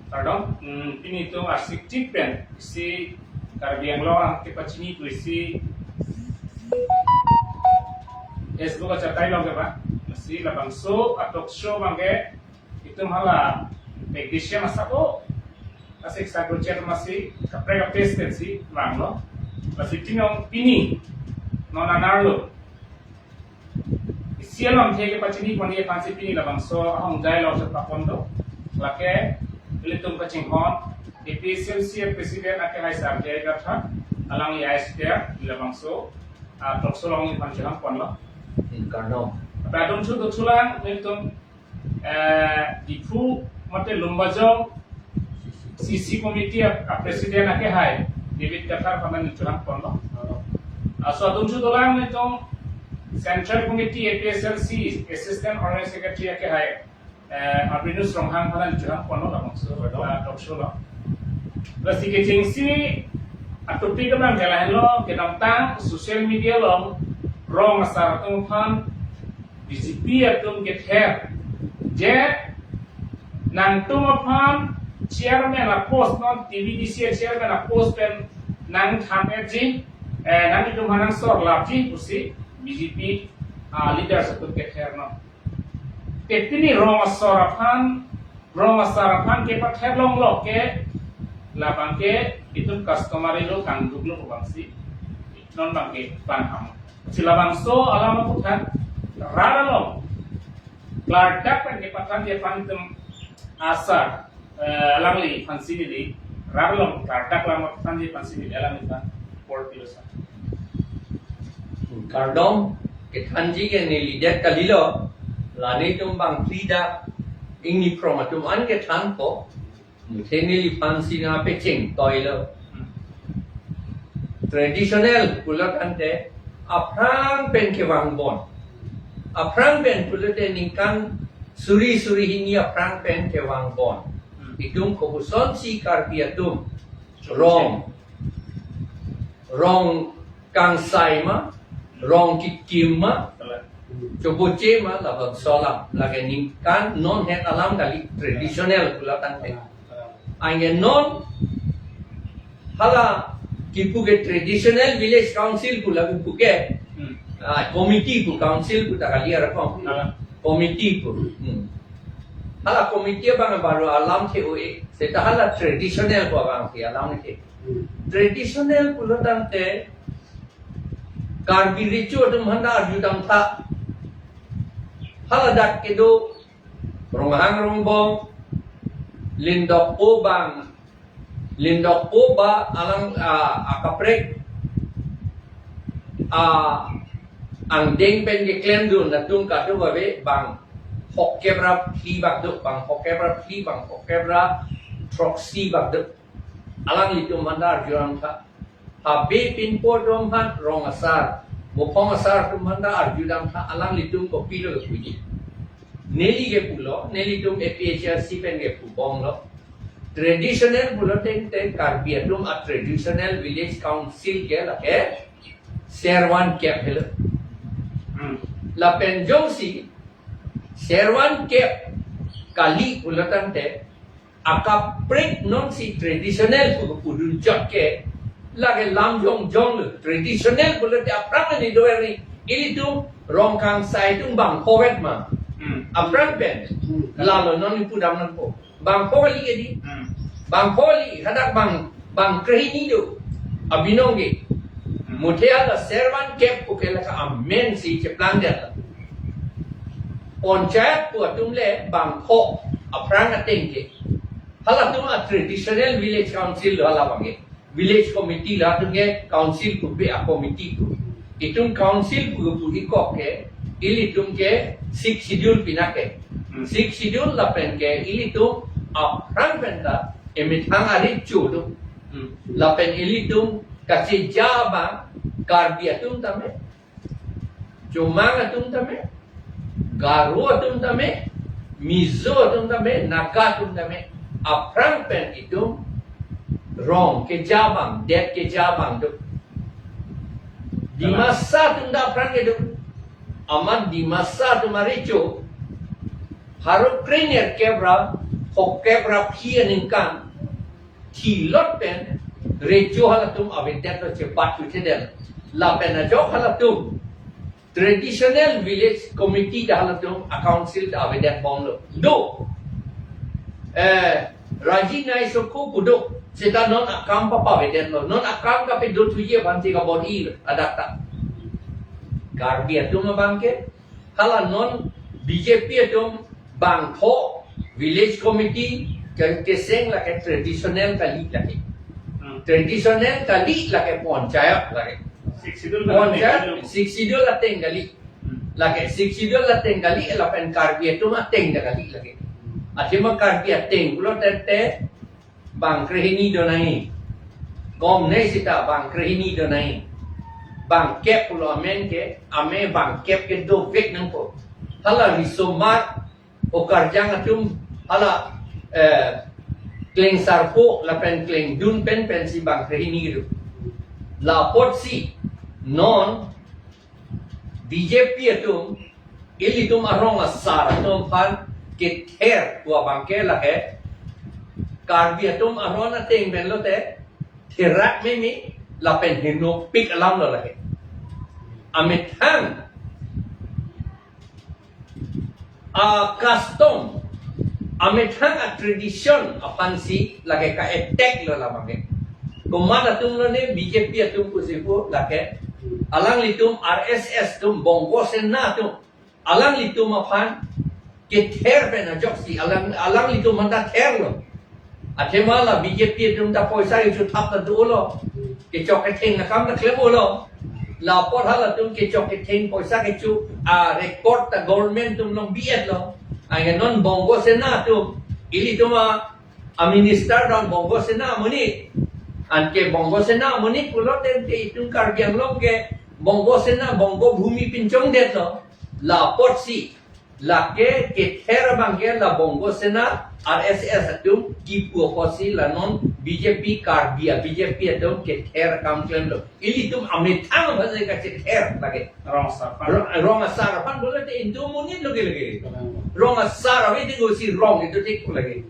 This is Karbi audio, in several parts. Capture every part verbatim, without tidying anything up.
Kardom, mm, pini itum arsik tik pen isi Karbi Anglong kepachini pu isi Facebook achatai long keba. Lasi labangso a-talk show abangke itum hala Ignatius Masako, asik sago chair masi kaprek a-president si vanglo. Lasi tinong pini non anerlo isi alamthe kepachini ponji aphansi pini labangso ahongjai lo chot papon do. Lake ilitum kachinghon A P H L C president akehai Sar J I Kathar, alangli ais dia labangso a-talk show along nephan chehang ponlo. Hmm, kardom. Apa adum chu do chulang nelitum, eh, Diphu mate Lumbajong C C committee a, a-president akehai David Kathar aphan nelichehang ponlo. Laso adum chu dolang nelitum Central Committee A P H L C Assistant Organizing Secretary akehai, eh, Albinus Ronghang aphan nelichehang ponlo labangso, ah, talk show lo. Lasi kechengsi a-topic abangke lahenlo, kedamtang social media along rong asar atum aphan B J P atum kether je nangtum aphan chairman a-post, non T B D C a-chairman a-post pen nangthan-etji, eh, nanglitum aphan nangsorlapji pusi B J P, ah, leaders atum kether non. Te pini rong asar aphan, rong asar aphan kepather longlok ke labangke itum customary law kangduk lo abangsi non abangke pan ham. Si labangso alam aphuthak rat along klardak pen kepathanji aphan itum asar, eh, alangliphansi neli, rat along klardak alam aphuthak ji aphansi neli alangliphan report pilo sir. Kardom, kethanji ke neli det kalilo, la netum bang phli dak ingni phrong atum an kethanpo, muthe neliphansi nangpacheng toilo. Traditional pulo tangte aphrang pen kevang bon. Aphrang pen pulote ningkan suri suri hini aphrang pen kevang bon. Itum kobusonsi Karbi atum rong, rong kangsai ma, rong kikim ma, choboche ma, labangso alam. Lake ningkan non het alam kali traditional pulo tangte. Anke non hala kipu ke traditional village council pu lapu ke, hmm, ah, committee pu, council pu ta kali arakom. Hala. Committee pu. Hmm. Hala committee abang baru alamthe oi. Seta hala traditional pu abangsi alamthe. Hmm. Traditional pulo tangte Karbi Recho atum aphan ta arjudamtha. Hala dak kedo Ronghang Rongbong, Lindokpo bang, Lindokpo ba alang, ah, akaprek, ah, angdeng pen keklemdun atum kadokave bang phongokep ra phli bak do, bang phongokep ra phli, bang phongokep ra throksi bak do. Alanglitum aphan ta arjudamtha. Habe pinpo atum aphan, rong asar, muphong asar atum aphan ta arjudamtha, alanglitum kopilo kepuji. Neli kepulo, nelitum A P H L C pen kepubomlo. Traditional pulo tangte Karbi atum a-traditional village council ke lake servan kep helo. Hmm. Lapen jongsi servan kep kali pulo tangte akaprek nonsi traditional pu pudun chot ke lake lam jongjong lo. Traditional pulote aphrang ani do ani, ilitum rong kangsai atum bang phongo vet ma. Hmm. Aphrang pen. Hmm. Lalo non pudam nangpo. Bang phongo kali kedi. Hmm. Bang phongo kali, hadak bang, bang krehini do. Abinong ke. Hmm. Muthe hala servan kep pu ke lake amen si cheplang det. Panchayat pu atum le bang phongo aphrang ateng ke. Halatum a-traditional village council lo hala abangke. Village committee latum ke council pu pe a-committee pu. Itum council pu pu ikok ke, ilitum ke Sixth Schedule pina ke. Hmm. Sixth Schedule lapen ke ilitum aphrang pen ta emethang arit cho do. Hmm. Lapen ilitum kacheja abang Karbi atum tame, Chomang atum tame, Garo atum tame, Mizo atum tame, Naga atum tame, aphrang pen itum rong keja abang, det keja abang do. Dimasa atum ta aphrang ke do. Amat Dimasa atum arecho pharo krenerkep ra phongkep ra phli aningkan thilot pen recho halatum avedetlo, chepat kuchedel. Lapen ajok halatum traditional village committee ta halatum a council ta avedet bomlo. Do. Eh, Raji Nai Sokhu pu do. Seta non akam papavedetlo. Non akam kapedo thuji aphansi kabor-i adak ta. Karbi atum abangke, hala non B J P atum bangpho village committee ke-, keseng lake traditional kali lake. Hmm. Traditional kali lake panchayat lake. Sixth Schedule Panchayat, ateng kali. Sixth Schedule ateng kali. Hmm. Lake Sixth Schedule ateng kali, lapen Karbi atum ateng ta kali lake. Athema Karbi ateng pulo tete bang krehini do nangji. Kom nei seta bang krehini do nangji. Bangkep pulo amen ke, ame bangkep ke dovek nangpo. Hala risomar, okarjang atum, hala, eh, klengsarpo lapen klengdun pen pensi bang krehini do. La apotsi non B J P atum, ilitum arong asar atum aphan kether pu abangke lake, Karbi atum aron ateng pen lote, therak meme lapen henopik alam lo lake. Amethang a custom, amethang a tradition aphansi lake ka-attack lo labangke. Komat atum lo ne B J P atum pusi pu lake. Alanglitum R S S atum, Bongo Sena atum, alanglitum aphan kether pen ajoksi alang, alanglitum aphan ta therlo. Athema la B J P atum ta poisa kechothap ta dolo. Kechok ketheng akam ta klemlo. La apot halatum kechok ketheng poisa kecho a record ta government atum along bi-etlo. Anke non Bongo Sena atum, ilitum a, a minister dam Bongo Sena amonit. Anke Bongo Sena amonit pulo tete itum Karbi Anglong ke Bongo Sena, Bongo Bhumi pinchongdetlo. La apotsi lake kether abangke la Bongo Sena, R S S atum kipu apotsi la non B J P Karbi a, B J P atum kether akam klemlo. Ilitum amethang aphansi kachether lake. Rong asar aphan. Rong, rong asar aphan pulote itum amonit lo ke lake. Rong asar ave, itum si rong itum tik lake.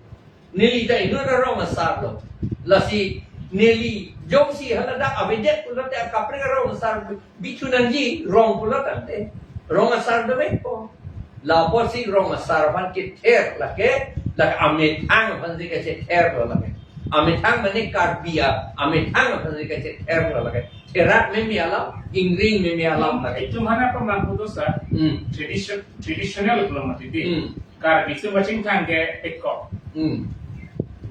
Neli ta inut arong asar lo. Lasi neli jongsi haladak avedet pulote akaprek arong asar bithu nangji, rong pulo tangte. Rong asar dovekpo. La apotsi rong asar aphan kether lake, lake amethang aphansi kachether lo lake. Amethang mane Karbi a, amethang aphansi kachether lo lake. Therak meme alam, ingring meme alam lake. Itum hana pemangku dosa. Hmm. Tradition, traditional pulo mati di. Hmm. Karbi atum kachingthang ke pekok. Hmm.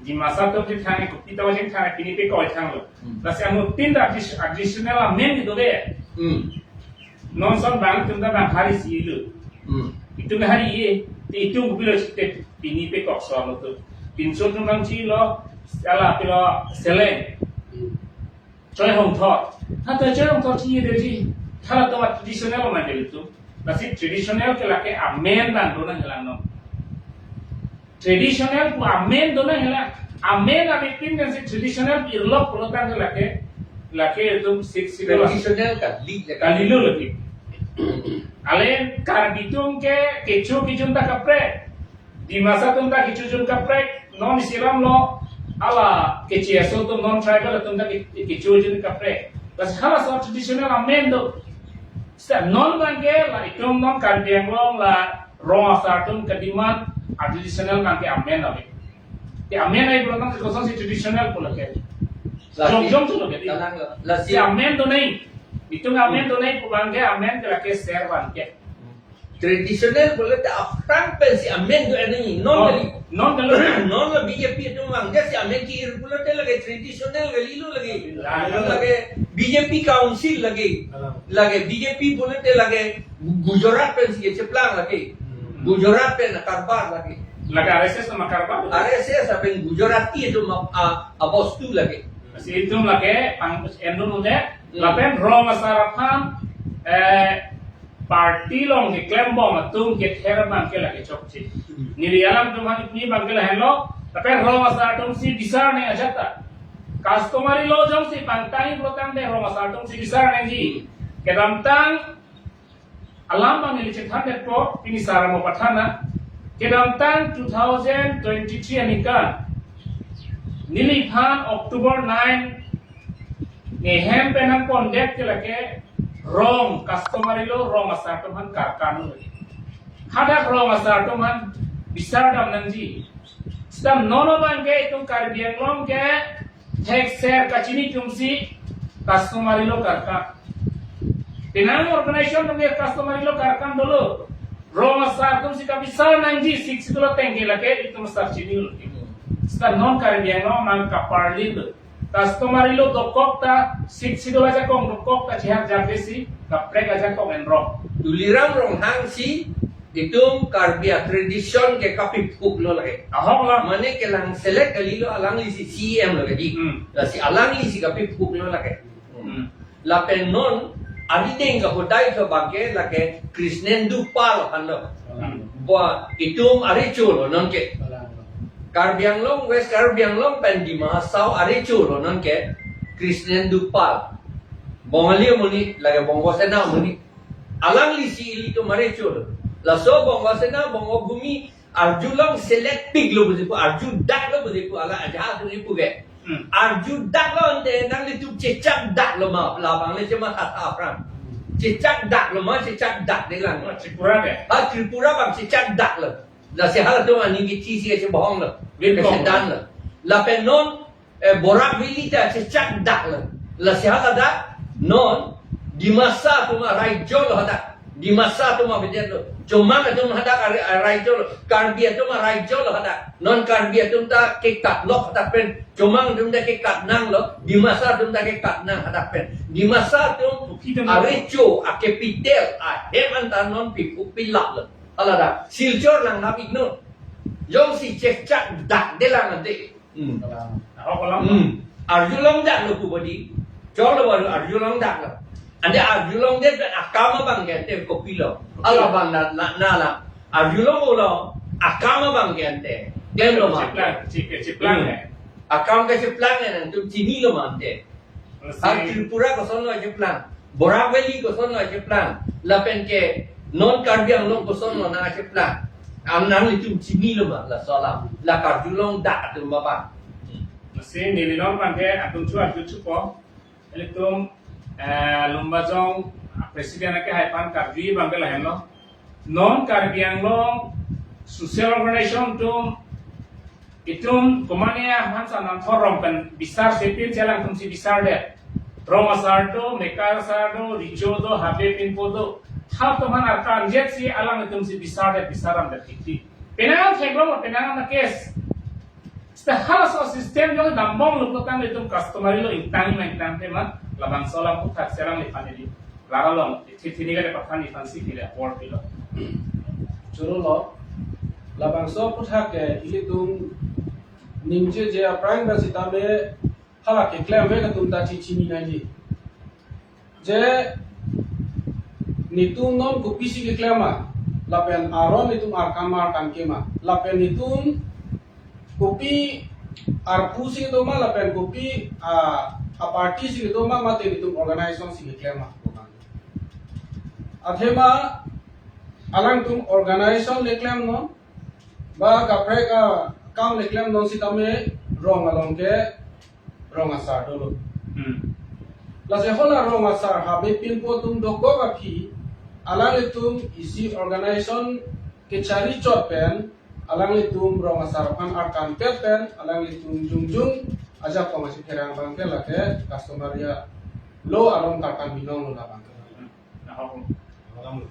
Dimasa atum chingthang ke, Kuki atum kachingthang ke, pini pekok thanglo. Hmm. Lasi anuttin ta addi-, additional amen dove. Hmm. Non ason bang atum ta bang hari si-ilo. Hmm. Itum hari-e, te itum kopilo chite pini pekok so lo tu. Pinso atum bang chilo, ala pilo seleng. Hmm. Choi hongthor. Ha, to choi hongthor chi de ji. Halatum traditional mande ilitum. Lasi traditional ke lake amen bang do nanghelang non. Traditional pu amen do nanghelang. Amen abipin kan si traditional irlok pulo tangte lake, lake itum Sixth Schedule. Traditional kali lake. Kalilo lake. Ale Karbi atum ke kecho kejun ta kaprek. Dimasa atum ta kecho kejun kaprek, non isi alam lo, ala keche aso atum non tribal atum ta ke-, kecho kejun kaprek. Lasi halaso traditional amen do. Seta non bangke la itum non Karbi Anglong la rong asar atum ke demand a traditional bangke amen ave. Ke amen ave pulo tangte kosonsi traditional pulo ke. Lasi jong jong tu lo ke. Tenang lo. Lasi amen do nangji. Itum amen do nangji pu bangke amen ke lake ser bangke. Traditional pulote aphrang pensi amen do nangji, non kali. Non kali. Non la B J P atum vangja si amen ki-ir pulote lake traditional kalilo lake. La, la. Lake B J P council lake. Ah. Lake B J P pulote lake Gujarat pensi kecheplang lake. Hmm. Gujarat pen akarbar lake. Lake R S S atum akarbar. R S S lapen Gujarati atum a, a, abostu lake. Si itum lake pang endun ude, hmm, lapen rong asar aphan, eh, party along keklembom atum kether bangke lake chokche. Hmm. Neli alam atum aphan ni bangke lahenlo, lapen rong asar atum si bisar nangji ajat ta. Customary law jongsi pangtangji pulo tangte rong asar atum si bisar nangji. Kedamtang alam bang neli chethan detpo, pini sar amo pathana. Kedamtang two thousand twenty-three aningkan, neliphan October nine, nehem penang pondek ke lake rong customary law, rong asar atum aphan karkan lo. Hadak rong asar atum aphan bisar dam nangji. Seta non abang ke itum Karbi Anglong ke thekser kachini atumsi customary law karkan. Penang organization atum ke customary law karkan dolo. Rong asar atumsi kabisar nangji, Sixth Schedule ateng ke lake itum sar chinilo. Seta non Karbi Anglong mang kaparli lo. Customary law dokok ta, Sixth Schedule ajakong dokok ta chihak jagdesi kaprek ajakong enrok. Tuliram Ronghang si itum Karbi a-tradition ke kapiphuk lo lake. Ahok lo. Mane kelang select kalilo, alanglisi C E M lo kedi. Hmm. Lasi alanglisi kapiphuk lo lake. Hmm. Lapen non arideng kahodai tho abang ke lake Krishnendu Pal aphan lo. Hmm. Ba itum arecho lo non ke. Karbi Anglong, West Karbi Anglong pen Dima Hasao arecho lo non ke Krishnendu Pal. Bongali amonit, lake Bongo Sena amonit. Alanglisi ilitum arecho lo. Laso Bongo Sena, Bongo Bhumi, arjulong select pik lo pusi pu, arju dak lo pusi pu, alang ajahak atum ni pu ke. Hmm. Arju dak lo ante nanglitum chechak dak lo ma, labang le chematha aphrang. Chechak dak lo ma, chechak dak de lang. Oh, Tripura ke? Ah, Tripura abang chechak dak lo. Lasi halatum aning kithi si kachebohong lo. Bin kong. Kachedan lo. Lapen non, eh, Barak Valley ta chechak dak lo. Lasi haladak non Dimasa atum araijo lo hadak. Dimasa atum abidet lo. Chomang atum hadak ar-, araijo lo. Karbi atum araijo lo hadak. Non Karbi atum ta kekat lok hadak pen. Chomang atum ta kekat nang lo. Dimasa atum ta kekat nang hadak pen. Dimasa atum arecho, a-capital, ahem anta non piphuk pilap lo. Haladak. Silchar lang nap ikno. Jongsi chechak dak de lang ante. Hmm. Ahok lo. Hmm. Arjulong dak lo pu bodi. Chok lo baru arjulong dak lo. Ante arjulong det akam abang ke ante kopilo. Kopilo. Ala abang na, na, na la. Arjulong lo akam abang ke ante. Klem lo ma. Chiplang, chip, chiplang. Hmm. Eh. Akam kachiplang eh nangtum chinilo ma ante. Lasi. Ha Tripura kosonlo chiplang. Barak Valley kosonlo chiplang. Lapen ke non Karbi Anglong kosonlo nangchiplang. Am nanglitum chinilo ma laso alam. La karjulong dak atum baba. Lasi neli non abang ke atum chu atum chupo. Ilitum, eh, Lumbajong president akehai aphan karju abang ke lahenlo. Non Karbi Anglong social organization atum, itum komane aphan sa nangthor rong pen bisar sepin si alangtumsi bisar det. Rong asar do, mekar asar do, recho do, habe pinpo do. Halatum aphan arkan jet si alangtumsi bisar det, bisar ram det kiti. Penang theklong, penang na case. Seta halaso system jong dambom lo putang itum customary law ingtang ma ingtangte ma, labangso alam aphuthak si alangliphan ili lara along ithi thini kare pathan iphan si pile apor pilo. Choro lo, labangso aphuthak ke ilitum ningjeje aphrang ba sitame hala keklemvek atum ta chichini nangji. Je netum non kopisi keklem ma, lapen aron netum arkam ma, arkam ke ma, lapen netum kopi arpu si kedo ma, lapen kopi a, a party si kedo ma, mate netum organization si keklem ma. Athema alangtum organization le klemnon, ba kaprek akam le klemnon sitame rong along ke rong asar dolo. Hmm. Lasi hala rong asar habe pinpo atum dokok aphi, alanglitum isi organization kechari chot pen, alanglitum rong asar aphan arkan pet pen, alanglitum jongjong ajakong asi pherang abang ke lake customary law along karkan binong lo labang ke. Hmm.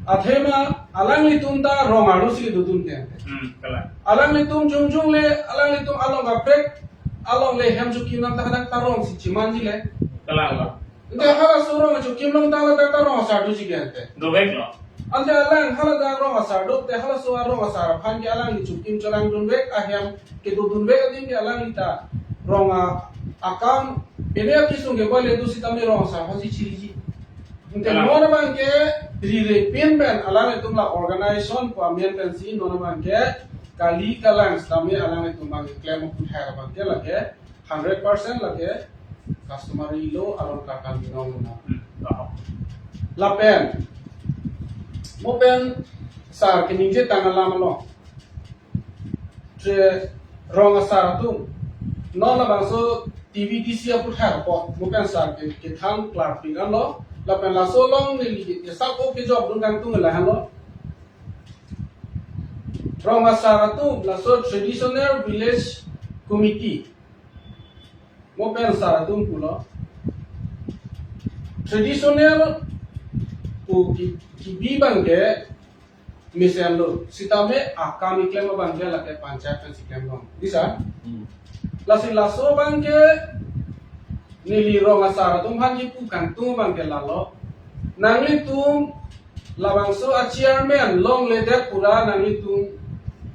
Athema alanglitum ta rong arlo si dodun ke. Hmm, kalang. Alanglitum jongjong le, alanglitum along kaprek, along le hem chukim nang ta hadak ta rong si chimanji le. Kalang lo. Ante halaso rong chukim long ta ladak ta rong asar doji ke ante. Dovek lo. Ante alang haladak rong asar do te halaso arong asar aphan ke alangli chukim cholang dunvek, ahem kedodunvek adim ke alangli ta rong a, akam ene akisung ke bale do sitame rong asar aphan si chiriji. Ante kalang. Non abang ke rirepin pen alanglitum la organization pu amen pensi non abang ke kali kalang sitame alanglitum abang ke klem aphuthak abang ke lake hundred percent lake customary law along karkan binong lo na. Hmm. Lapen mo pen sar keningje tang alam along. Rong asar atum, non labangso T V D C aputhak apot mo pen sar ke kethang klarpik anlo, lapen laso along neli ke sap o kejok dun kangtung lahenlo. Rong asar atum, laso Traditional Village Committee mo pen sar atum pulo, traditional pu ki, kibi abang ke mesenlo, sitame akam keklem abang ke lake panchayat pensi klemlo. Bisa? Hmm. Lasi laso abang ke neli rong asar atum aphan kipu kangtung abang ke lalo. Nanglitum labangso a chairman longledet pura nanglitum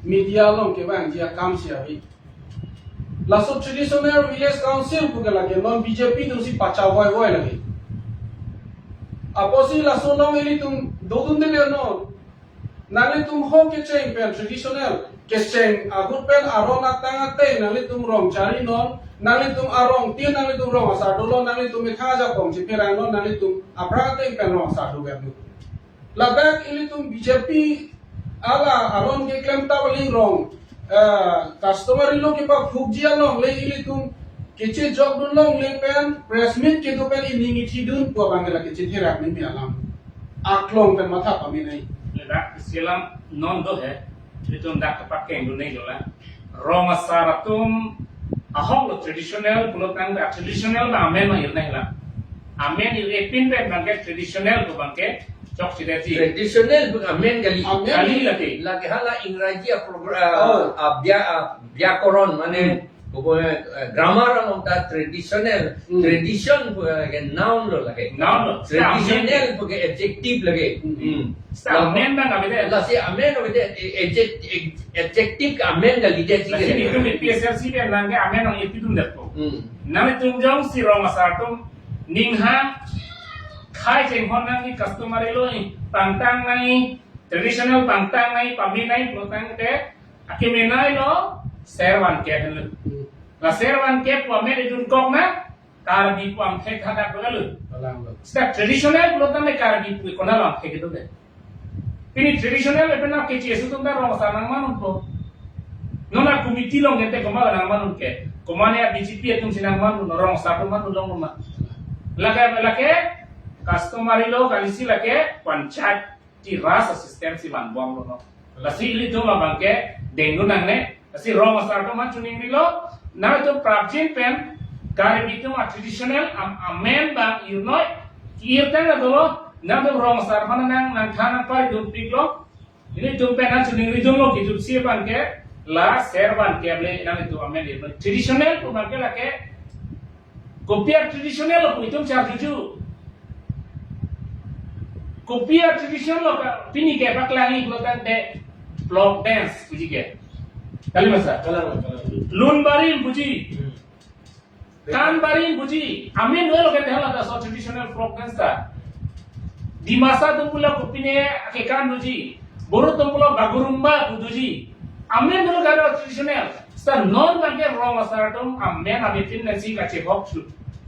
media along kevangji akam si ave. Laso Traditional Village Council pu ke lake non B J P atumsi pachau voivoi lake. Apotsi laso along ilitum dodunde non. Nanglitum ho kecheng pen traditional kecheng ahut pen aron atang ateng nanglitum rong chari non, nanglitum arong tin nanglitum rong asar dolo, nanglitum methang ajakong chipherang non, nanglitum aphrang ateng pen rong asar do vet non. Ladak ilitum B J P ala aron keklem ta aling rong, eh, customary law kepaphukji along le ilitum kechejok dun longle pen press meet kedo pen ining ithi dun pu abang ke lake chetherak ni mi alam. Aklong pen matha pame nai. Ladak isi alam non do he. Ilitum dak kepakeng dun nai dolang. Rong asar atum ahok lo traditional pulo tangte traditional abang amen ma ir nai la. Amen ir-e pin pen abang ke traditional pu abang ke chokchedetji. Traditional pu amen kali. Amen. Kali lake. Lake hala Ingraji a program, Oh. a bya-, a byakoron mane, Hmm. kobo, eh, grammar along ta traditional, Hmm. tradition pu, eh, ke noun lo lake. Noun lo. Traditional pu ke adjective lake. Hmm. Hmm. Seta amen abang avedet. Lasi amen avedet, eh, adject-, eh, adjective ke amen kalidet si Lasi ke. Nelitum A P H L C pen abang ke amen nang ipidun detpo. Hmm. Nanglitum jongsi rong asar atum ninghang khei chenghon nangji customary law pangtang nangji, traditional pangtang nangji, pame nangji pulo tangte akeme nai lo ser van kep henlo. Hmm. La ser van kep pu amen idun kok na Karbi pu angthek hadak lo. Kalang lo. Seta traditional pulo tangte Karbi pu konat lo angthek kedo ke. Pini traditional pen na K G S atum ta rong asar nangman unpo. Non a committee along kente komat nangman un ke. Komat ne B J P atumsi nangman un, rong asar atum man un longloma. Lake, lake customary law kalisi lake panchayati raj system si vanbomlo non. Lasi ilitum abang ke dengdun nangne. Lasi rong asar atum aphan choningrilo, nangtum prapjin pen Karbi atum a traditional am-, amen abang irnoi, irtang na dolo, nangtum rong asar aphan nang, nangthan nangpar dun piklo. Ilitum pen nang choningri dunlo kijutsi abang ke la ser van kep le nangtum amen irnoi. Traditional pu abang ke lake kopi a traditional lo pu itum charjuju. Kopi a traditional lo ka pini kepaklangji pulo tangte folk dance puji ke. Kali ma sir? Kalang, kalang. Lun barim puji. Hmm. Kan barim puji. Amen dolo ke hala ta so traditional folk dance ta. Dimasa atum pulo kopine kekan doji. Boro atum pulo bagurumba pu doji. Amen dolo kado traditional. Seta non abang ke rong asar atum amen abipin nangsi kachehok su.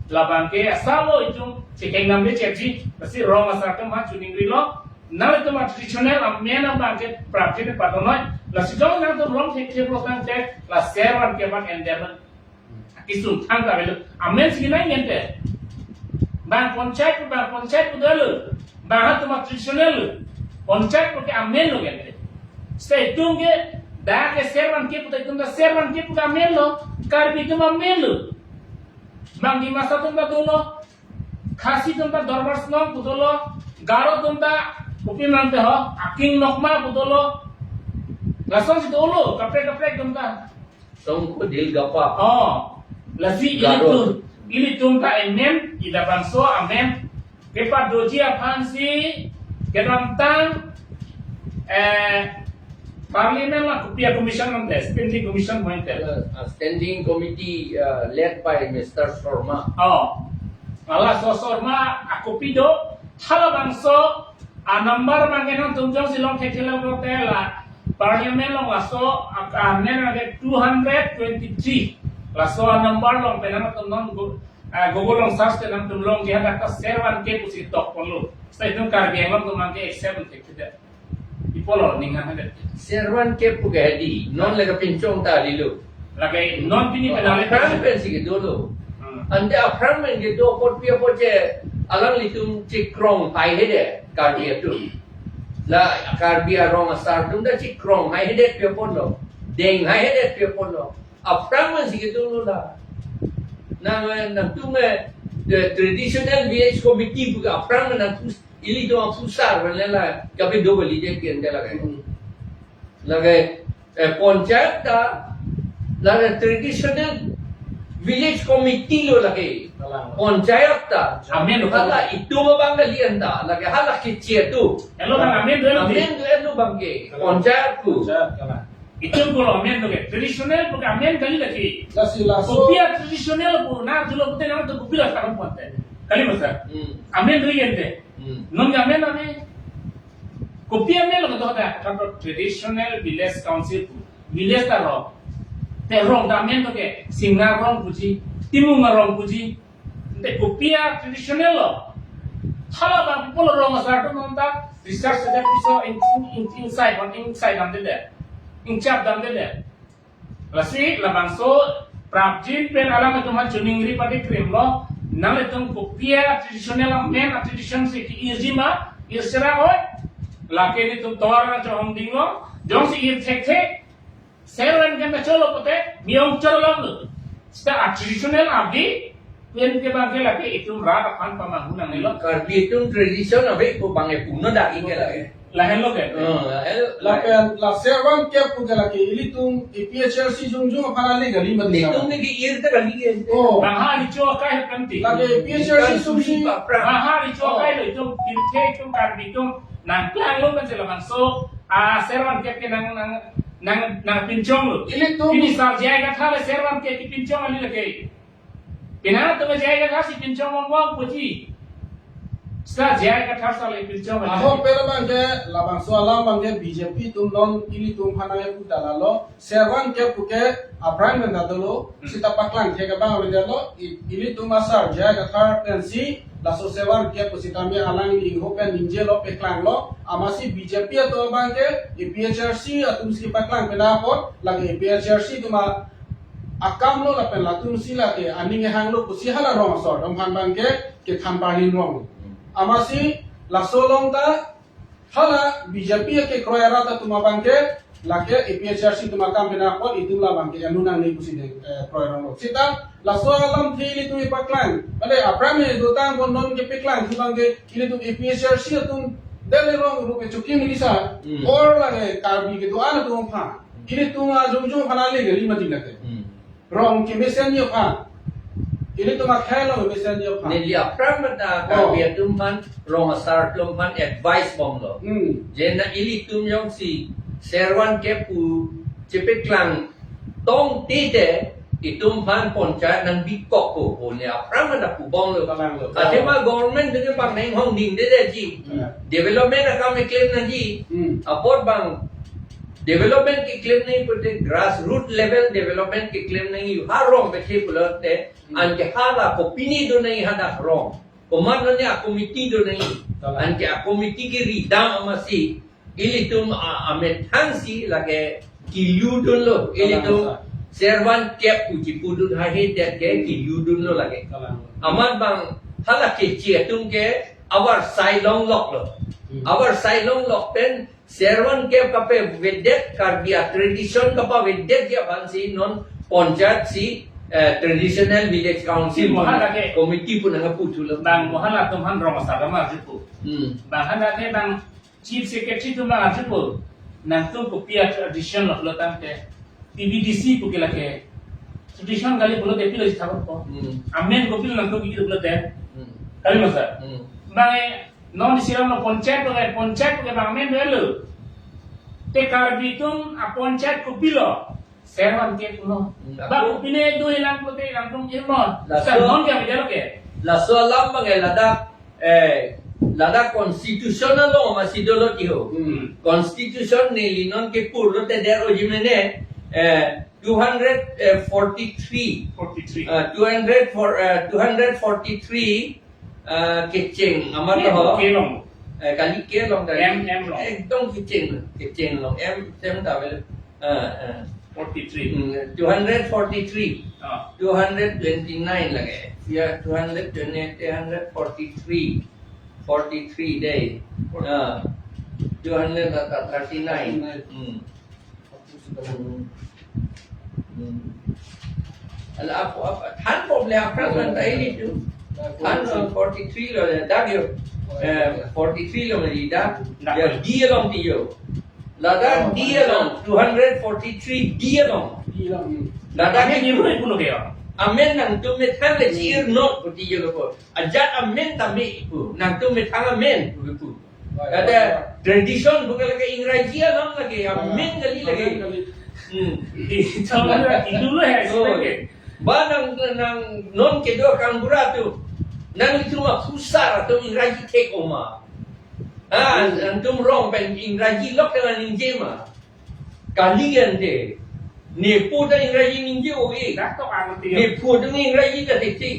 Labang ke asal lo itum chekeng namde chepji. Lasi rong asar atum aphan choningrilo. Nangtum a traditional amen abang ke prapjin patonoi. Lasi jong nangtum rong thekthek lo tangte la ser van kep abang ender kesung thang ta avelo. Amen si nai gente. Bang panchayat, bang panchayat pu dolo. Bang atum a traditional panchayat pu ke amen lo gente. Seta itum ke dak ke ser van kep pu ta itum ta ser van kep pu ke amen lo. Karbi atum amen lo. Bang Dimasa atum ta dolo. Khasi atum ta Dorbar Snong pu dolo. Garo atum ta kopi mante ho. Aking Nokma pu dolo. Lasonsi dolo. Kaprek kaprek atum ta. Songko Dilgapa. Oh, lasi Garo. Ilitum, ilitum ta amen, ida bangso amen. Kepadoji aphansi kedamtang, eh, Parliament la kopi a commission nangte, standing commission nangte. Uh, standing committee, uh, led by Mister Sharma. Oh, laso Sharma a kopi do, halabangso a number abang ke nangtum jongsi long thekthelang pulote la Parliament along laso a, a, nen ade two hundred twenty-three. Laso a number along pen nangtum non go, a, Google along search te nangtum longji hadak ta ser van kep pusi tok ponlo. Seta itum Karbi Anglong atum abang ke accept thekthe. Polo ning hang hadet. Servan kep pu ke hedi, non le kapinchong ta hedi lo. Lake non pini penale. Aphrang pensi kedo lo. Hmm. Ante aphrang pen kedo apot pi apot che alanglitum chekrong hai hede Karbi atum. La Karbi arong asar atum ta chekrong hai hede pi apot lo. Deng hai hede pi apot lo. Aphrang pensi kedo lo la. Nang, nangtum, eh, the traditional village committee pu ke aphrang nangtum ilitum aphusar pen le la kapedo kali je pi ante lake. Hmm. Lake, eh, panchayat ta, lake traditional village committee lo lake. Kalang. Panchayat ta. Amen lo. Hala itum abang kali anta, lake hala keche atum. Elo bang amen lo. Amen lo elo bang ke. Kalang. Panchayat pu. Panchayat, kalang. Itum pulo amen lo ke. Traditional pu ke amen kali lake. Lasi laso. Kopi a traditional pu, nangtulo pute nangtum kopi la karam pute. Kali masa. Hmm. Amen lo yen te. Hmm. Non ke amen amen. Kopi amen lo kedo ta, kan traditional village council pu. Village ta rong. Te rong ta amen to ke, Singnar rong puji, Timung rong puji. Te kopi a traditional lo. Hala bang people rong asar atum ta research sejak piso in, in, in, inside, on inside damde de. Inchap damde de. Lasi labangso prapjin pen alanglitum aphan choningri padi krim lo, nanglitum kopi a traditional amen a tradition si ke-irji ma, irsera oi, lake nelitum tovar na chohong ding lo, jongsi ir thekthe, servan kep cholo pute, mi-ong cholo lo. Seta a traditional abdi, pen ke bang ke lake itum rat aphan pamanghu nangne lo. Karbi atum tradition ave pu bang e puno dagi ke lake. Lahenlo ke. Oh, lahenlo. Lapen la servan kep pu ke lake ilitum A P H L C jongjong aphan ale kali mati. Itum ne ke-ir ta kali ke. Oh. Bang ha richo akai kan ti. Lake A P H L C sumsi. Bang ha richo akai lo itum, pirthe itum, Karbi atum nangklanglo kan sila bangso. A servan kep ke nang, nang, nang, nangpinchong lo. Ilitum. Pini sar J I Kathar le servan kep kepinchong kali lake. Pina to J I Kathar si pinchong mong mong puji. Seta J I Kathar sale pinchong mong. Ahok pen abang ke labangso alam abang ke B J P atum non ilitum aphan nangpu ta lalo. Servan kep pu ke aphrang pen ta dolo. Hmm. Seta paklang ke abang ave lo. I-, ilitum asar J I Kathar pensi laso servan kep pu seta mi alang ingho pen ningjelo, paklanglo. Amatsi B J P atum abang ke A P H L C atum si paklang pen apot lake A P H L C atum a akam lo lapen latum si lake aning hanglo pusi hala rong asar atum aphan abang ke kethan parlin rong. Amatsi laso along ta hala B J P kekroi arat atum abang ke lake A P H L C atum akam pen apot itum la abang ke anu nangne pusi de, eh, kroi rong lo. Seta laso alamthe ilitum ipaklang. Pada aphrang ne dotang bon non kepaklang thu abang ke ilitum A P H L C atum dele rong rup ke chukim ilisa. Hmm. Or lake Karbi kedo-an atum aphan. Ilitum ajongjong aphan ale kali mati lake. Hmm. Rong kemesen yo pha. Ilitum akhai lo kemesen yo pha. Neli aphrang mata Karbi atum aphan, rong asar atum aphan advice bomlo. Hmm. Je na ilitum jongsi servan kep pu chepaklang tong tite itum aphan panchayat nangbikok ko, ko ne aphrang mata pu bomlo. Kalang lo. Athema government dene bang neng hong ding de de ji. Hmm. Development akam keklem nangji. Hmm. Apot bang development keklem nangji pute grassroot level development keklem nangji ha rong bethe pulote, hmm, anke hala kopine do nangji hadak rong. Komat nonne a committee do nangji. Kalang. Anke a committee keridam amatsi ilitum a, amethang si lake kelu dunlo. Kalang, ilitum sir. Servan kep pu chipudun hai he det ke, hmm, kelu dunlo lake. Kalang. Amat bang hala keche atum ke avarsai longlok lo. Hmm. Avarsai longlok pen servan kep kapavedet, Karbi a tradition kapavedet ji aphan si non panchayat si, eh, traditional village council, mo hala ke, committee pu nangpu thulo. Bang mo hala atum aphan rong asar atum arjupo. Hmm. Bang hala ke bang chief secretary atum arjupo. Nangtum kopi a tradition lo pulo tangte P V D C pu ke lake tradition kali pulote pilo si thabot po. Hmm. Amen kopilo nangtum ke pulote. Hmm. Kali masa. Hmm. Bang e non isi ram lo panchayat pu ke, panchayat pu ke bang amen dolo. Te Karbi atum a panchayat kopilo? Servan kep pulo. Hmm. Bang kopine do ilang pulote ilang atum irmon. Laso, sa non ke amen dolo ke. Laso alam bang e ladak, eh, ladak constitution along amatsi dolo ti ho. Hmm. Constitution neli non kepurlote der oji mene, eh, two hundred forty-three. Forty-three. Ah, two hundred four, eh, two hundred forty-three, ah, kecheng amat, eh, ho. Kelong. Eh, kali K along ta. M, M along. Ekdom kecheng, kecheng along. M, M ta vel. Ah, ah. Forty-three. Hmm, two hundred forty-three. Ah. Two hundred twenty-nine lagi. Ya, two hundred twenty, two hundred forty-three. Forty-three day. Ah. Two hundred thirty-nine. Hmm. Hmm. Hmm. Ala apa, apa? Than problem apa nanti ini tu? Than, eh, forty-three lo, dak yo. Eh, forty-three lo, dak. Dak. Ya, D along ti yo. Ladak D along, two hundred forty-three D along. D along. Ladak amen itu ni pun oke ya. Amen nangtum methang le chi-ir not pu ti yo lo po. Ajat amen tame pu. Nangtum methang amen pu pu. Ada tradition bukan lagi Ingraji along lagi, amen kali lagi. Amen kali. Hmm. Itu lah, itu lah ya, oh, sebenarnya. Ba nang, nang non kedo kangbura tu. Nangtum aphusar atum Ingraji thek oma. Ah, nangtum rong pen Ingraji lok kena ningje ma. Kali ante. Nephu ta Ingraji ningje o e. Dak to ang ti. Nephu ta Ingraji ta thek thek.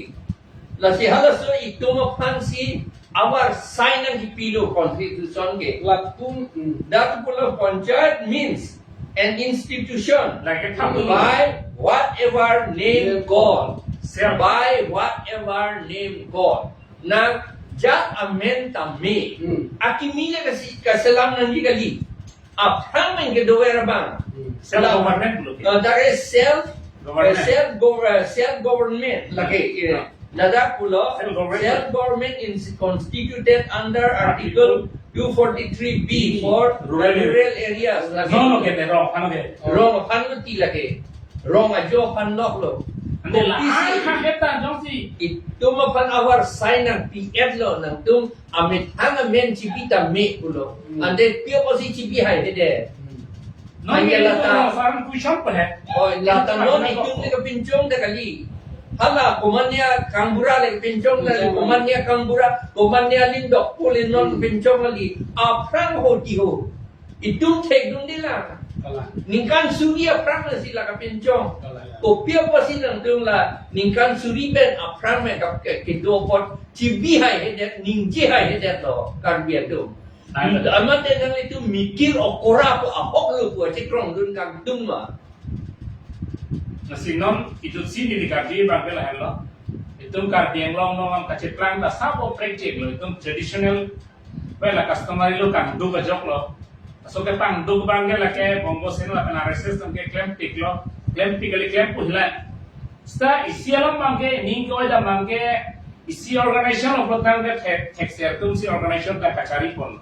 Lasi halaso itum aphansi avar sign nangkepilo constitution ke. Latum, hmm. Dak pulo panchayat means an institution. Lagi thamu. By whatever name called. Siap. By whatever name called. Nang jat amen tame. Hmm. Akimi le kasi kaselam nangji kali. Aphrang pen kedover abang. Hmm. Self government lo. Uh, that is self, government. Uh, self gov-, uh, self government lagi, eh. Ladak pulo, self government. Self government is constituted under Article two forty-three B for rural areas. Lagi. No, no, ke, wrong, ano ke? Wrong, aphan lo ti lagi. Wrong ajo aphan lok lo. Ante la, ah, kan kita, jongsi. Itum aphan avar sign nangpi-et lo, nangtum amethang amen chipi tame pulo. Hmm. Ante pi apotsi chipi hai hede. Hmm. Non, ante ini lata. Orang kuisam pe hai. Oh, lata non itum le kapinchong ta kali. Hala komatne kangbura le kapinchong ta kali, komatne kangbura, komatne alindok pule non kapinchong kali. Aphrang ho ti ho. Itum thekdunde la. Kalang. Ningkan suri aphrang lasi la kapinchong. Kalang. Kopi apotsi nangtum la ningkan suri pen aphrang me kap ke, kedo apot chibi hai hedet, ningje hai hedet lo Karbi atum. Amen. Amat de nanglitum mikir okora pu ahok lo pu achikrongdun kangdun ma. Lasi non itum si neli Karbi abang ke lahenlo. Itum Karbi Anglong along kacheplang ta sabo prekjek lo, itum traditional, wala customary lo kangduk ajok lo. Laso kepangduk abang ke lake Bongo Sena lapen R S S atum ke klempik lo, klempik kali, klempo hila. Seta isi along abang ke, ning ke-oi dam abang ke, isi organization lo pulo tangte thek, thekser atum si organization ta kachari pon.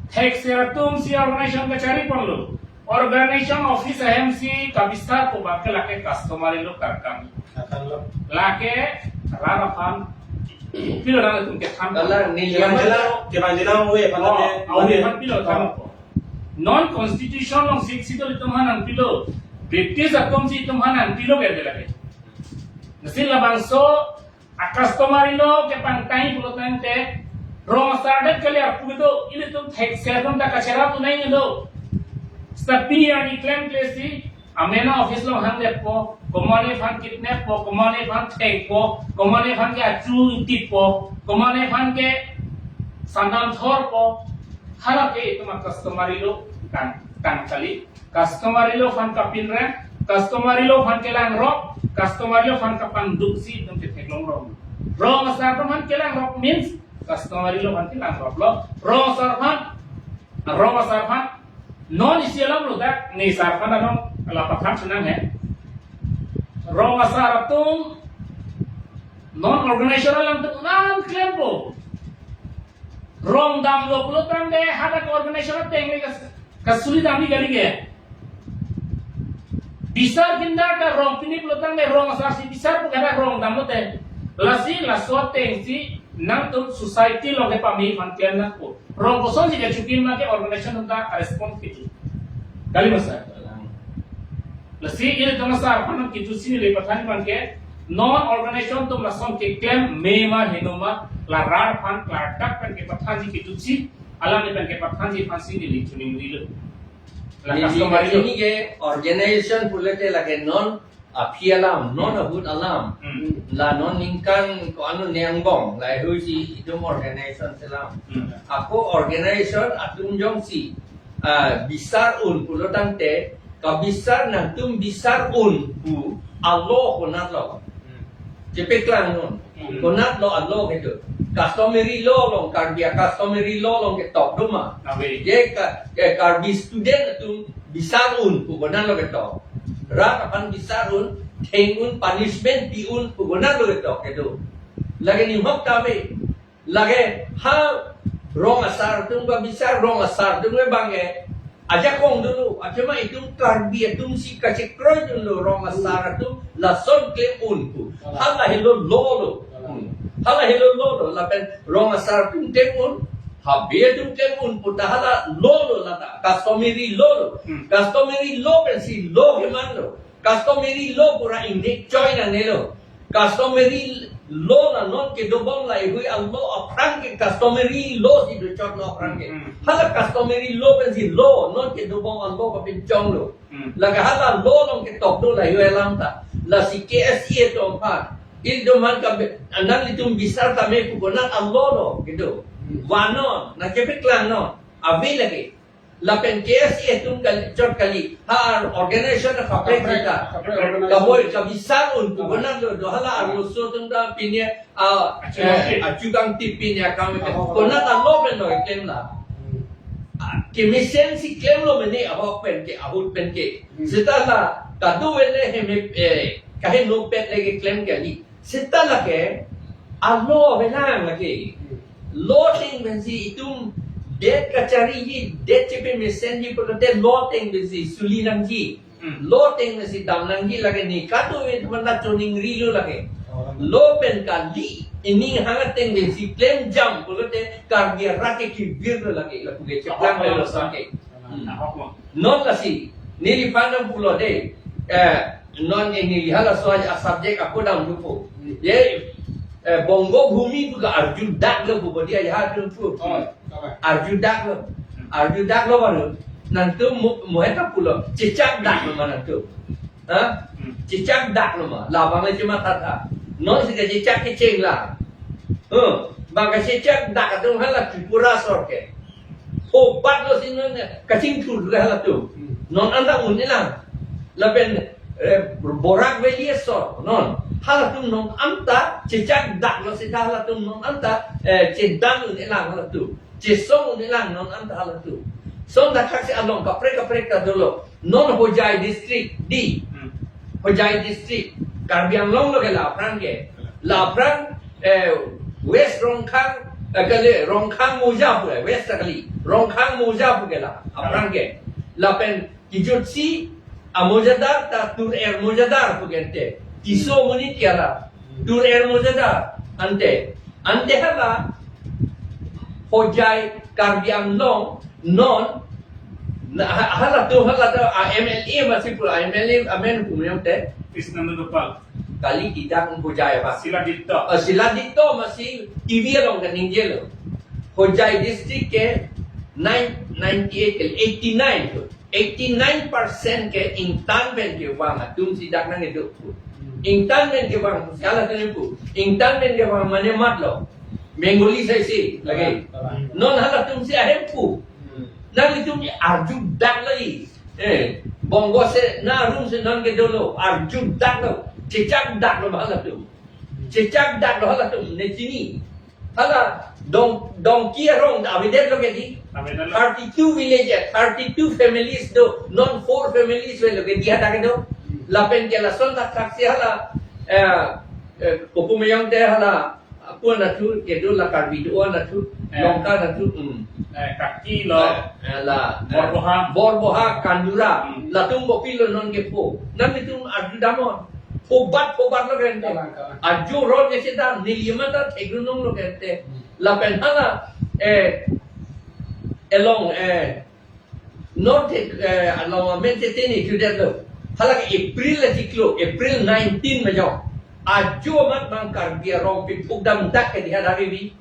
Thekser atum si organization kachari ponlo. Organization office ahem si kabisar ko abang ke lake customary lo karkam. Karkam lo. Lake rat aphan pilo nangtum kethan. Kalang, neli. Kevanjela, kevanjela we, oh, pala we. Awi aphan pilo than ko. Non constitution along sixth schedule itum aphan nangpilo. British atum si itum aphan nangpilo ke de lake. Lasi labangso a-customary law kepangtai pulo tangte, rong asar det kali arpu kedo, ilitum thekser atum ta kachera tu nai ngedo. Seta pini arni klemkle si, amena office along hang detpo, komatne aphan kidnappo, komatne aphan thengpo, komatne aphan ke achu ingtippo, komatne aphan ke sandam thorpo, hala ke itum a-customary law kan, kan kali. Customary law aphan kapinrem, customary law aphan kelangrok, customary law aphan kapangduk si itum ketheklong rong. Rong asar atum aphan kelangrok means customary law aphan kelangrok lo. Rong asar aphan, rong asar aphan, non isi alam lo dak, ne asar aphan anom, ala pathan senang he. Rong asar atum, non organization alangtum nangklempo. Rong damlo pulo tangte hadak organization ateng le kas-, kasuri damji kali ke. Bisar kindar ta rong pini pulo tangte rong asar si bisar pu kada rong damlote. Lasi laso ateng si nangtum society along kepame aphan klem nangpo. Rong kosonsi kachukim ma ke organization atum ta respond kitu. Kali ma sir? Lasi ilitum asar aphan kitu si neli pathan abang ke, non organization atum lason keklem me ma heno ma, la rat aphan klardak pen kepathanji kitu si, alam ni pen kepathanji aphan si neli chuning rilo. La neli customary law. Ini ke organization pulote lake non aphi alam, non ahut alam. Hmm. La non ningkan ko-an angbong, lahei si itum organization selam. Hmm. Ako organization atum jongsi, ah, bisar un pulo tangte, kabisar nangtum bisar un pu a-law konatlo. Hmm. Chepeklang non. Hmm. Konatlo a-law kedo. Customary law along, Karbi a-customary law along ketok doma. Ave. Je ka, je Karbi student atum bisar un pu konatlo ketok. Rat aphan bisar un, theng un, punishment pi un pu konatlo ketok kedo. Lake nimhok ta ave. Lake ha rong asar atum kabisar, rong asar atum ke bang ke ajakong dolo, athema itum Karbi atum si kachekroi dunlo rong asar atum lason klem un pu. Hala helo law lo. Hmm. Hala helo law lo, lapen rong asar atum klem un, habe atum klem un pu ta hala law lo, lata customary law lo. Hmm. Customary law pensi law kemanlo. Customary law pura ingnek choi nangnelo. Customary law na non kedobom laheihui a-law aphrang ke customary law si dochotlo aphrang ke. Hmm. Hala customary law pensi law non kedobom a-law kapinchonglo. Hmm. Lake hala law along ketok do laheihui alam ta. Lasi K S A atum aphan, ilitum aphan ka be-, nanglitum bisar tame pu konat a-law lo kedo. Hmm. Vanon, nangkepeklang non. Ave lake. Lapen K S A atum kali, chot kali. Ha organization na kaprek Kaprek, seta. Kaprek organization. Kaboi, kabisar un pu Kaprek. Konatlo, do hala arloso atum ta pine, ah, Achu eh, Kangtip. Achu Kangtip pine akam ke. Oh. Konat a-law pen lo klem la. Hmm. Ah, kemesen si klemlo mene ahok pen ke, ahut pen ke. Hmm. Seta la, kadokave le hem, eh, kaheno pet le keklem kali. Seta lake, a-law avelang lake. Law ateng pensi itum det kachariji, det chepemesenji pulote law ateng pensi suli nangji. Hmm. Law ateng pensi dam nangji lake ne kadokave atum anta choningrilo lake. Oh. Law pen kali, ining hang ateng pensi klem jam pulote Karbi arat ke kivir lo lake, lapu ke cheplang lo sake. Hmm. Ahok mo. Non lasi, neliphan nangpulo de, eh, non ini halaso a-subject ako damthupo. Hmm. Ye, eh, Bongo Bhumi pu ke arjudaklo pu bodi aja ha tum pu. Oh, okay. Arjudaklo. Hmm. Arjudaklo baru. Nangtum mo-, mohe ta pulo. Chechakdaklo ma nangtum. Ha? Hmm. Chechakdaklo ma. Labang le chematha tha. Non si kachechak kecheng la. Huh. Bang kachechakdak atum hala Tripura asor ke. Phobatlo si non kachingthur le halatum. Hmm. Non anta un-elang. Lapen, eh, Barak Valley asor. Non. Halatum non anta chechakdaklo seta halatum non anta, eh, chedan un-elang halatum. Chesong un-elang non anta halatum. Son ta khaksi along kaprek kaprek ta dolo. Non Hojai district di. Hmm. Hojai district. Karbi Anglong lo ke la aphrang ke. La aphrang, eh, West Rongkhang, eh, kali Rongkhang Mouza pu, eh, West kali. Rongkhang Mouza pu ke la aphrang ke. Lapen kijutsi amouzadar ta Tur Er mouzadar pu ke ante. Tisso amonit ke la Tur Er mouzadar ante. Ante hala Hojai Karbi Anglong non na, ha-, halatum halatum a-M L A masi pu, a-M L A amen pu meyong te. Krishnananda Pal. Kali tidak Hojai apa? Siladitto. Eh, Siladitto masi T V along kaningjelo. Hojai district ke nine, ninety-eight ke, eighty-nine pu. Eighty-nine percent ke ingtan pen kevang atum si dak nangkedo pu. Hmm. Ingtan pen kevang, si halatum pu. Ingtan pen kevang mane matlo. Bengali sai si lake. Talang, talang. Non halatum si ahemphu. Hmm. Nanglitum arjudak lagi. Eh, Bongo Sena arum si non kedolo, arjudaklo. Chechakdaklo halatum. Chechakdaklo halatum, ne chini. Hala Dong, Dongki arong ta avedetlo ke di. Avedetlo. Thirty-two villages, thirty-two families do, non four families avelo ke di hadak kedo. Hmm. Lapen ke lason ta khaksi hala, eh, eh, kopu meyong te hala, Apun atu kedo la Karbi do-an atu, eh, Longkan atu, hmm. Eh, Kaki lo. Eh, eh, la, eh, Borboha. Borboha, Kandura. Hmm. Latum kopilo non kepho. Nanglitum arjudamnon. Phobat, phobatlo ke ante. Kalang, kalang. Ajo rot ke chedan, neli mata theklonanglo ke ante. Hmm. Lapen hala, eh, along, eh, non thek, eh, along amen te teni judetlo. Hala ke April achiklo, April nineteen ma jo. Ajo amat bang Karbi arong piphuk damdak ke di hadak evi.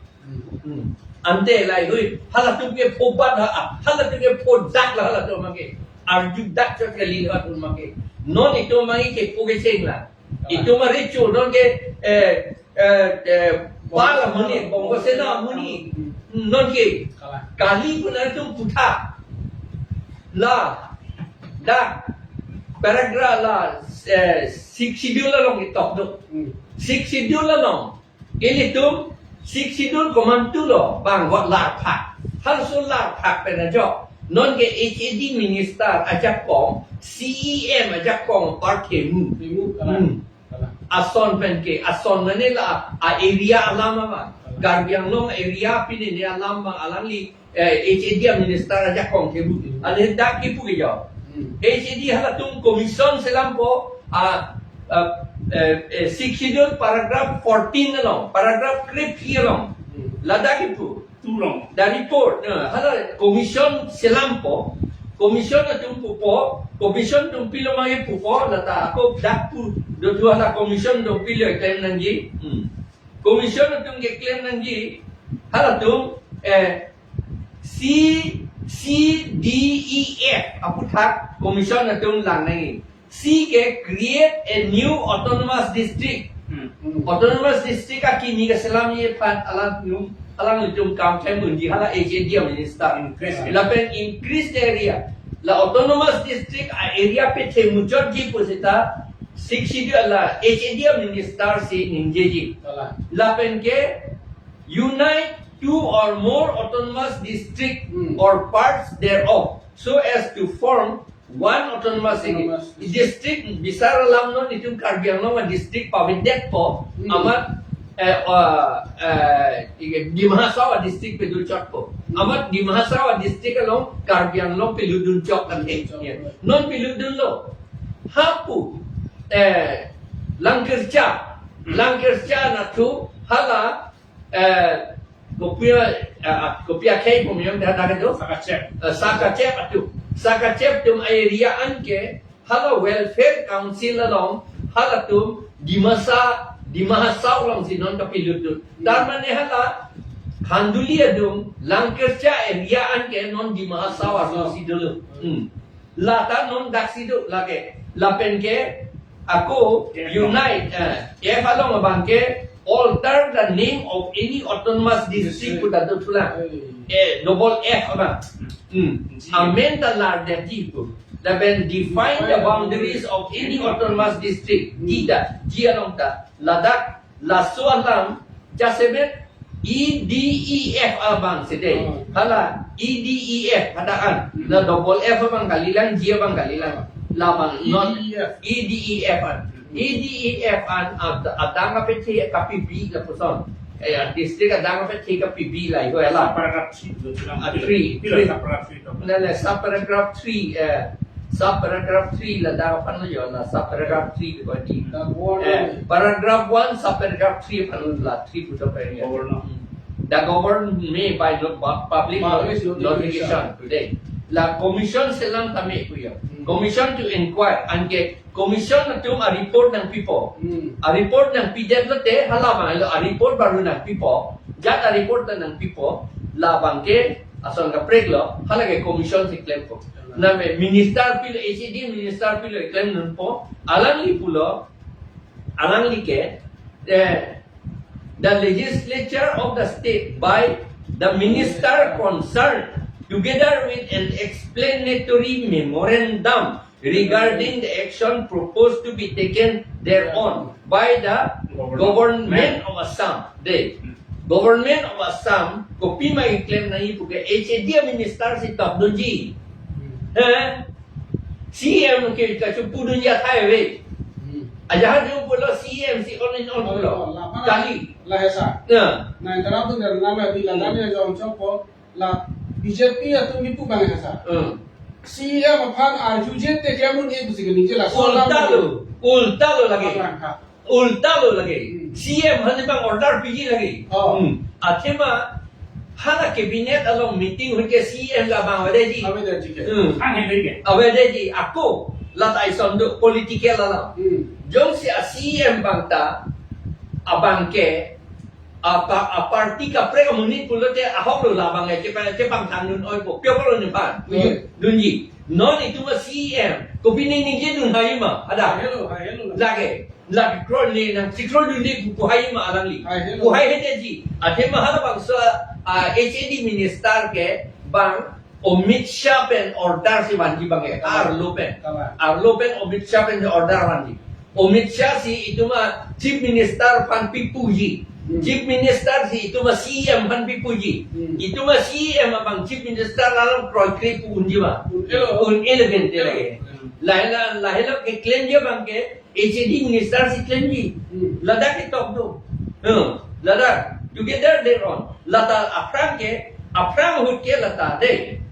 Hmm. Ante laheihui, halatum ke phobat ha, halatum ke phodak la halatum abang ke. Arjudak chot kali halatum abang ke. Non itum mangi kepu kecheng la. Itum ari chu non ke, eh, eh, eh, bala amonit, Bongo Sena amonit. Non ke kali pun atum puthak. La, dak paragraph la, eh, Sixth Schedule along itok do. Hmm. Sixth Schedule along ilitum Sixth Schedule komantu lo, bang got larphak. Halso larphak pen ajok non ke H A D minister ajakong, C E M ajakong apar themu. Themu, kalang. Hmm. Kalang. Ason pen ke, ason mane la a area alam abang. Kalang. Karbi Anglong area pine ne alam abang alangli, eh, H A D aminister ajakong themu. Hmm. Ane dak kipu ke jo. Hmm. H A D halatum commission selampo, a, a, eh, eh, Sixth Schedule paragraph fourteen along, paragraph krephi along. Hmm. Ladak kipu. Turong. The report, eh, hala commission selampo, commission atum pupo, commission atum pilo mangi pupo, lata ako dak pu, do dua hala commission atum pilo klem nangji. Hmm. Commission atum keklem nangji, halatum, eh, C, C D E F aputhak commission atum lang nangji. C ke create a new autonomous district. Hmm. Autonomous district akimi kaselamji aphan alanglitum, alanglitum kam klem unji hala H A D aminister. Increase. Lapen increase the area. La autonomous district a-area pethe muchotji pusita Sixth Schedule la H A D aminister si ningjeji. Kalang. Lapen ke unite two or more autonomous district, hmm, or parts thereof so as to form one autonomous, autonomous district. District bisar alam non itum Karbi Anglong a-district pavedetpo, hmm, amat, eh, uh, eh, Dima Hasao a-district pedun chotpo. Hmm. Amat Dima Hasao a-district along Karbi Anglong pelutdun chot, pelutdun chot, ya. Non pelutdunlo. Hapu, eh, Langkircha, hmm, Langkircha nathu hala, eh, kopi, eh, kopi akhei pumiyong dah dah itu. Sakacep. Eh, Sakacep atum. Sakacep atum area an ke hala Welfare Council along halatum Dimasa, Dima Hasao along si non kapelutdun. Hmm. Tar mane hala Khanduli adung, Langkircha area an ke non Dima Hasao along si dolo. Hmm. Lata non daksi do lake. Lapen ke ako, F along, unite, eh, F along abang ke alter the name of any autonomous district, district, pu ta do thulang. Hey. Eh, double F abang. Hmm. G. Amend the larger G pu. Lapen define the, define the boundaries of any autonomous district. Hmm. G ta, G along ta. Ladak laso alam, jasemet E D E F abang sede. Hmm. Hala E D E F hadak an. Hmm. La double F abang kalilang, G abang kalilang. Labang non E D E F. E D E F an. Hmm. E D E F an ad-, adang apethe kapibi lapuson. Eh, district adang apethe kapibi la, iho ela. Subparagraph three, ah, three, three. Subparagraph three. Nale, subparagraph three, eh, subparagraph three ladak aphan lo yo, la subparagraph three ko di. The government. Eh, paragraph one, subparagraph three aphan lo, la three puthot pen yo. Government. Hmm. The government may by no-, pu-, public, public no-, notification, notification today. La commission selam tame pu yo. Hmm. Commission to inquire, anke commission atum a-report nangpipo. Hmm. A-report nangpidet lote, hala abang lo a-report baru nangpipo. Jat a-report ta nangpipo, labang ke ason kaprek lo, hala ke commission si klempo. Name minister pilo, H A D minister pilo klemdunpo, alangli pulo, alangli ke, eh, the legislature of the state by the minister concerned, together with an explanatory memorandum regarding the action proposed to be taken thereon by the government of Assam. The government of Assam, kopi ma keklem nangji puke H A D minister si tokdunji. He? C M ke kachepudunji athai ave. Hmm. Ajahak jong pulo C M si on in on pulo. Oh, la, mana kali. La hesa. Ya. Na, interrupt tu dari nama di la, hmm, tanya jong chokpo. La B J P atum kipu bang hesa. Hmm. C M aphan arjuje te klem un-e pusi ke ningje la. Ulta lo, ulta lo lake. Apa, ha? Ulta lo lake. Hmm. C M aphan abang order piji lake. Oh. Hmm. Athema hala cabinet along meeting ahut ke C M labang avedeji. Avedeji ke. Hmm. Ang hende ke. Avedeji. Ako lata ison do political alam. Hmm. Jongsi a-C M abang ta abang ke apa, a-party kaprek amonit pulote ahok lo labang ke, chepa-, chepangthang dun oipo. Pio pulo nephan. Oi. Dunji. Non itum a-C E M, kopi ne ningje dun haima, ada. Hai hello, hai hello. Lake, lake kroi ne nangchekroidunde pu, pu haima alangli. Hai hello. Pu hai hede ji. Athema halabangso, ah, H A D minister ke bang Amit Shah pen order si vanji bang ke. Kalang. Arlo pen. Kalang. Arlo pen Amit Shah pen order vanji. Amit Shah si itum a-Chief Minister aphan pipuji. Hmm. Chief Minister si itum a-C E M aphan pipuji. Hmm. Itum a-C E M abang Chief Minister alam kroikre pu unji ma. Un-elo. Un-elo gente lake. Hmm. Lahelo, lahelo keklemji abang ke H A D Minister si klemji. Hmm. Ladak ketok do. Hmm. Ladak together they run. Lata aphrang ke, aphrang ahut ke lata de.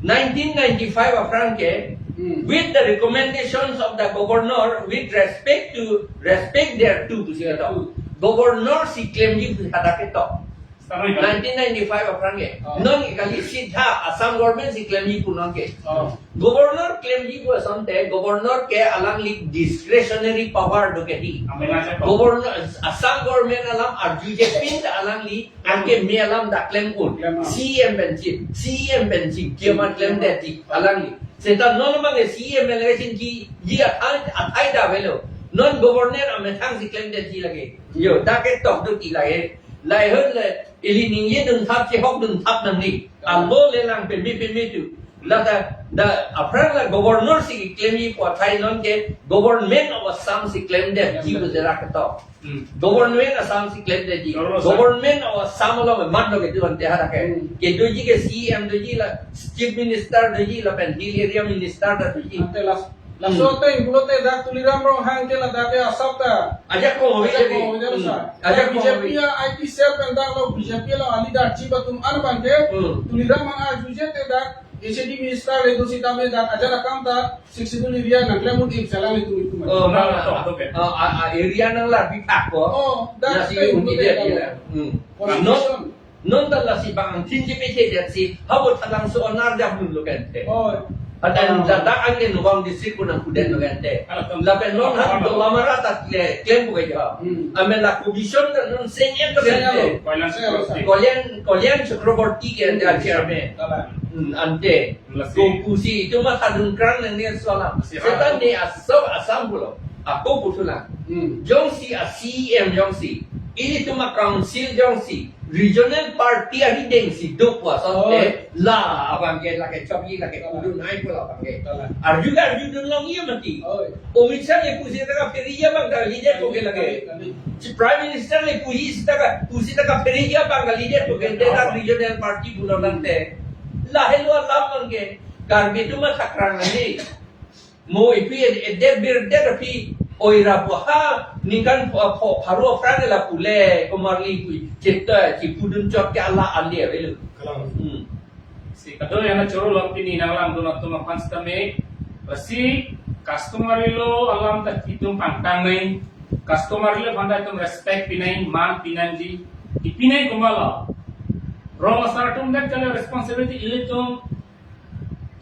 Nineteen ninety-five aphrang ke, Hmm. with the recommendations of the governor, with respect to, respect thereto pusi ketok. Hmm. Governor si klemji pu hadak ketok. Sekarang kan? Nineteen ninety-five aphrang ke. Oh. Non ke kali sitha Assam government si klemji pu non ke. Oh. Governor klemji pu asonte, governor ke alangli discretionary power do ke di. Amen aja kok. Governor, Assam government alam arjuje pin ta alangli anke me alam dak klem un. Klem un. C E M pen chip, C E M pen chip, kiamat klemdet ti alangli. Seta non abang ke C E M election ji, ji athai, athai ta avelo. Non governor amethang si klemdet ji lake. Yo, dak ketok do ti lake. Lahelo ili ningje dun thap, chehok dun thap nangji. Alo le lang peme peme tu. Lata, da, aphrang la governor si klemji pu athai non ke government of Assam si klemdet ji pu jerak ketok. Hmm. Government Assam si klemdet ji. Government Assam. Government of Assam along mat lo kedo ante hadak ke. Hmm. Kedoji ke C E M doji la, Chief Minister doji lapen Hill Area Minister ta doji. Ante las-, laso Hmm. ateng pulote dak Tuliram Ronghang ke ladak ke asap ta. Ajak kong ave. Ajak jadi. Kong ave jadi Hmm. sa. Ajak kong ave. B J P a I T cell pen dak lo B J P lo a leader chief atum an abang ke. Hmm. Tuliram an arjuje te dak H A D minister le do sitame dak ajat akam ta Sixth Schedule area nangklem un-e selang itu itu. Oh, Nah, nah, betul, nah. betul, ya. Ah, ah, ah, area nanglarpi thak ko. Oh, dak Nasi itu unit betul, ya, ya. ya. Hmm. Constitution. Non, non ta lasi bang thin ji peche det si, habo thalang so onar jam dun lo kente. Oh. Atan Oh. ladak anke Nagaon district ko nangkuden lo kente. Alam tam. Lapen non han Alam. Dolamara ta kle-, klem buka jo. Hmm. Amen la commission ta non seng em to Seng kente. em. Kalyan Seng em. Chakraborty. Kalyan, Kalyan Chakraborty ke Hmm. ante chairman. Alam. Hmm, ante. Lasi. Ko kusi itum mathadun krang nang ne sola. Lasi. Seta ne asok Assam pulo. Ako putulang. Hmm. Jongsi a-C E M jongsi. Ilitum a-council jongsi. Regional party arideng si do pu asonte. Oi. La abang ke lake chokji lake Kalang. Kudun hai pu la abang ke. Kalang. Arju ke arjudun longji mati. Oi. Amit Shah le pusi ta kaphere ji abang kalidet ko ke lake. Kalang. Si Prime Minister le pusi ta ka, pusi ta kaphere ji abang kalidet ko ke. Kalang. Regional party pulo nangte. Lahelo alam abang ke. Karbi atum mathakrang ani. Mo ipi ed-, edet birdet api oira pu ha ningkan pho, pho, pharo aphrang la pule komarli pu cheta chipudun chot ke ala ande avelo. Kalang. Hmm. Si kadokave ana choro lo pini nanglangdun atum aphan sitame. Lasi customary law alam ta itum pangtang nai. Customary law aphan ta itum respect pinai, man pinangji. Ipinai komat lo. Rong asar atum det kali responsibility ilitum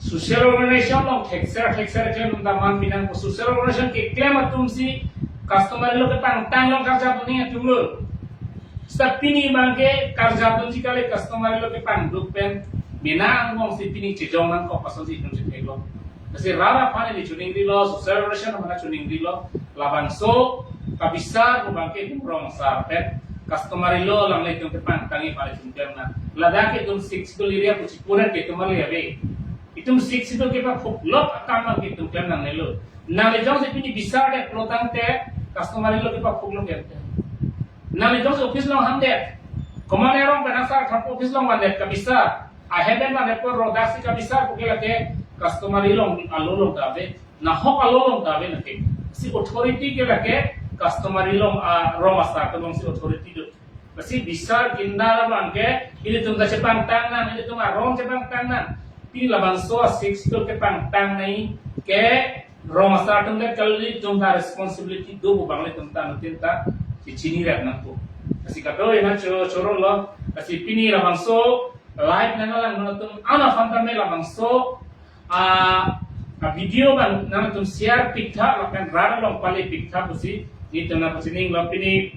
social organization along thekser thekser klem atum ta man pinang ko, social organization keklem atum si customary law kepangtang along karjap ning atum lo. Seta pini abang ke karjap dunji kali customary law kepangduk pen mena angbong si pini chejong nangkok ason si itum chetheklong. Lasi rat aphan ili choningrilo, social organization aphan choningrilo, labangso kabisar pu abang ke rong asar pen customary law alanglitum kepangtangji aphan itum klemnang. Ladak ke itum Sixth Schedule area pu chipuran ke itum ale ave. Itum Sixth Schedule kepaphuklok akam abang ke itum klemnangnelo. Nangli jongsi pini bisar det pulo tangte customary law kepaphuklok det. Nangli jongsi office along hangdet. Komat arong pen asar thapo office along vandet kabisar. Ahem pen vandet apor rodak si kabisar pu ke lake customary law along ta ave. Nahok along ta ave nangke. Si authority ke lake customary law, ah, rong asar atum along si authority do. Lasi bisar kindar abang ke, ilitum ta chepangtang nang, ilitum arong chepangtang nang. Pini labangso Sixth Schedule kepangtang nai ke rong asar atum det kali itum ta responsibility do pu abang ilitum ta nutin ta chechini rap nangpo. Lasi kadokave ana cho-, choro lo, lasi pini labangso live nanglangdun atum ana aphan tame labangso, ah, a-video abang nangtum share piktha lapen rat along pale piktha pusi nelitum nangpachinilo pini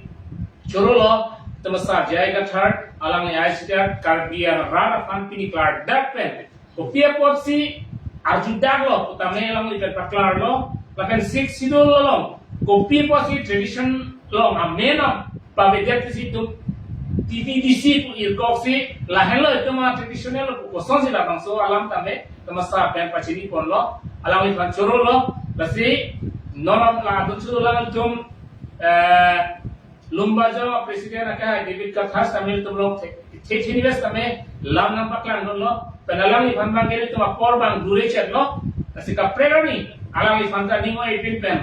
choro lo, itum asar J I Kathar, alangli I C T R Karbi arat aphan pini klardak pen. Kopi apotsi arjudaklo putame alanglipen paklarlo, lapen Sixth Schedule along kopi pusi tradition along amen a pavedet si itum T T D C pu irkoksi lahenlo itum a traditional pu kosonsi labangso alam tame itum asap pen pachiniponlo, alangliphan chorolo, lasi non la adun choro lang itum, eh, Lumbajong President akehai David Kathar tame itum along the the the invest tame lam nangpaklangdunlo, pen alangliphan abang ke itum apor abang dure chetlo, lasi kaprek arni alangliphan ta ning oi pin pen,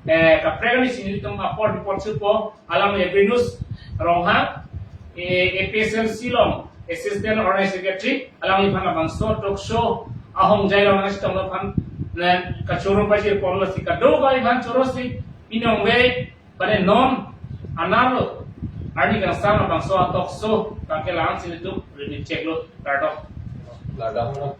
eh, kaprek arni si nelitum apor report supo, alangli Venus Ronghang, eh, A P H L C along Assistant Organizing Secretary, alangliphan labangso talk show ahongjai along nangchetonglo aphan, ne kachoro pajirponlo, si kadokave aphan chorosi inong ve, bade non anerlo arni kangsam labangso a talk show abang ke la-an si nelitum rini cheklo, kardom. Kardom.